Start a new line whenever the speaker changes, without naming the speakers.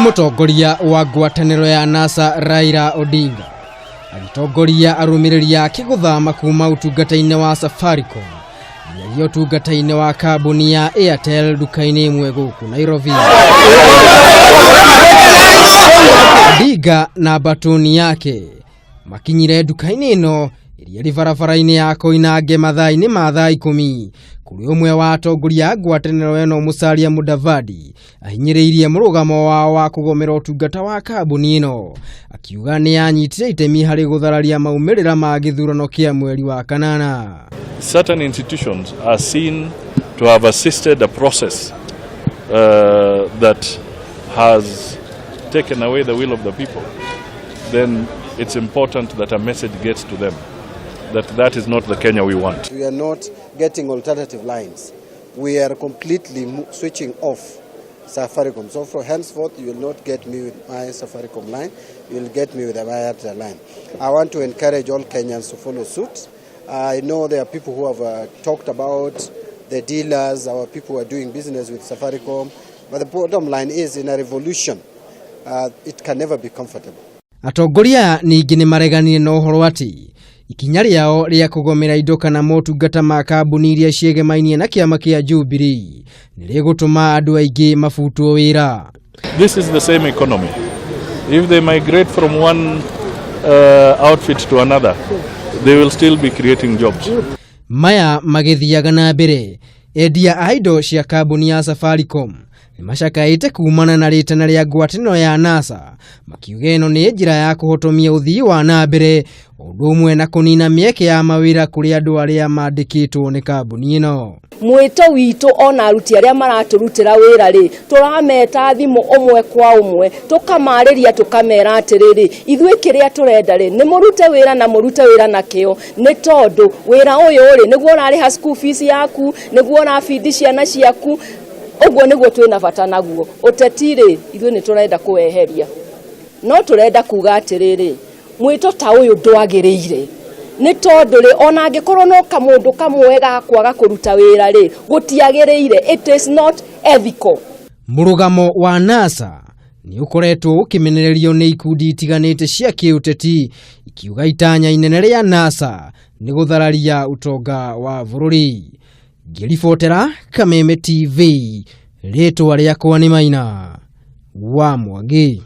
Mũtongoria wa ngwatanĩro ya NASA Raila Odinga agĩtongoria arũmĩrĩri ake gũthama kuma ũtungata-inĩ wa Safaricom nginyagia ũtungata-inĩ wa kambuni ya Airtel nduka-inĩ ĩmwe gũkũ Nairobi. Odinga na mbatũni yake makinyire nduka-inĩ ĩno ĩrĩa ĩrĩ barabara-inĩ ya Koinange mathaa-inĩ ma thaa 10 kũrĩ ũmwe wa atongoria a ngwatanĩro ĩno Musalia Mudavadi ahinyĩrĩirie mũrũgamo wao wa kũgomera ũtungata wa kambuni ĩno akiuga nĩ yanyitire itemi harĩ gũthararia maumĩrĩra ma gĩthurano kĩa mweri wa kanana.
Certain institutions are seen to have assisted a process that has taken away the will of the people, then it's important that a message gets to them that that is not the Kenya we want.
We are not getting alternative lines. We are completely switching off Safaricom. So for henceforth, you will not get me with my Safaricom line. You will get me with my Airtel line. I want to encourage all Kenyans to follow suit. I know there are people who have talked about the dealers, our people who are doing business with Safaricom. But the bottom line is, in a revolution, it can never be comfortable.
Atongoria aya ningĩ nĩ mareganire na ũhoro atĩ ikinya rĩao rĩa kũgomera indo kana motungata ma kambuni iria ciegemainie na kĩama kĩa Jubilee nĩ rĩgũtũma andũ aingĩ mabutwo wĩra.
This is the same economy. If they migrate from one outfit to another, they will still be creating jobs.
Maya magĩthiaga na mbere, endia a indo cia kambuni ya Safaricom nĩ macakaĩte kumana na rĩtana rĩa ngwatanĩro ya NASA makiuga ĩno nĩ njĩra ya kũhotomia ũthii wa na mbere ũndũ ũmwe na kũnina mĩeke ya mawĩra kũrĩ andũ arĩa mandĩkĩtwo nĩ kambuni ĩno.
Mwĩto witũ ona aruti arĩa maratũrutĩra wĩra rĩ, tũrameta thimũ ũmwe kwa ũmwe, tũkamarĩria, tũkamera atĩrĩrĩ, ithuĩ kĩrĩa tũrenda rĩ, nĩ mũrute wĩra na mũrute wĩra na kĩo, nĩ tondũ wĩra ũyũ rĩ, nĩguo ũrarĩha school fees yaku, nĩguo ũrabindi ciana ciaku. Ũguo nĩguo twĩna bata naguo. Ũteti rĩ, ithuĩ nĩ tũrenda kũweheria, no tũrenda kuga atĩrĩrĩ, mwĩto ta ũyũ ndwagĩrĩire, nĩ tondũ rĩ, ona angĩkorwo no kamũndũ kamwe ga kwaga kũruta wĩra rĩ, gũtiagĩrĩire. It is not ethical.
Mũrũgamo wa NASA nĩ ũkoretwo ũkĩmenererio nĩ ikundi itiganĩte cia kĩũteti ikiuga itanya inene rĩa NASA nĩ gũthararia ũtonga wa bũrũri. Ngĩribotera Kameme TV, rĩtwa rĩakwa nĩ Maina wa Mwangi.